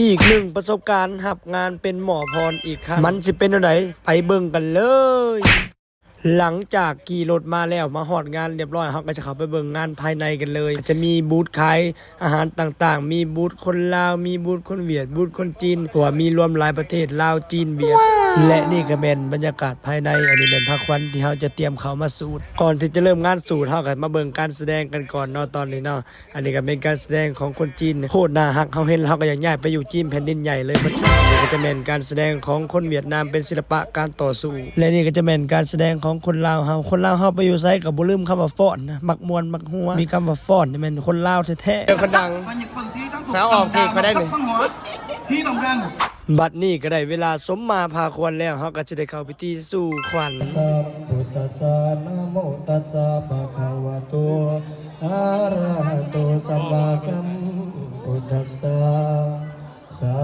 ອີກໜຶ່ງປະສົບການຮັບງານເປັນໝໍພອນອີກຄັ້ງ ມັນຊິເປັນແນວໃດ ໄປເບິ່ງກັນເລີຍ. ຫຼັງຈາກຂີ່ລົດມາແລ້ວ ມາຮອດງານລຽບຮ້ອຍ ເຮົາກໍຈະເຂົ້າໄປເບິ່ງງານພາຍໃນກັນເລີຍ. ຈະມີບູດຂາຍອາຫານຕ່າງໆ ມີບູດຄົນລາວ ມີບູດຄົນຫວຽດ ບູດຄົນຈີນ ເພາະວ່າມີລວມຫຼາຍປະເທດ ລາວ ຈີນ ຫວຽດ ແລະ ນີ້ກໍແມ່ນບັນຍາກາດພາຍໃນ. ອັນນີ້ແມ່ນພາຂວັນທີ່ເຮົາຈະຕຽມເຂົ້າມາສູດ. ກ່ອນທີ່ຈະເລີ່ມງານສູດ ເຮົາກໍມາເບິ່ງການສະແດງກັນກ່ອນເນາະ ຕອນນີ້ເນາະ. ອັນນີ້ກໍເປັນການສະແດງຂອງຄົນຈີນ ໂຄດໜ້າຮັກ ເຮົາເຫັນແລ້ວເຮົາກໍຢາກຍ້າຍໄປຢູ່ຈີນແຜ່ນດິນໃຫຍ່ເລີຍ. ອັນນີ້ກໍຈະແມ່ນການສະແດງຂອງຄົນຫວຽດນາມ ເປັນສິລະປະການຕໍ່ສູ້ ແລະ ນີ້ກໍຈະແມ່ນການສະແດງຂອງຄົນລາວເຮົາ. ຄົນລາວເຮົາໄປຢູ່ໃສກໍບໍ່ລືມຄຳວ່າຟ້ອນນະ ມັກມ່ວນມັກຫົວ ມີຄຳວ່າຟ້ອນນີ້ແມ່ນຄົນລາວແທ້ໆ. ເຈົ້າຄົນດັງ ສາວອອກເພງກໍໄດ້ນີ້. ບັດນີ້ກໍໄດ້ເວລາສົມມາພາຄວນແລ້ວ ເຮົາກໍຈະໄດ້ເຂົ້າພິທີສູ່ຂວັນ. ສະ ສະ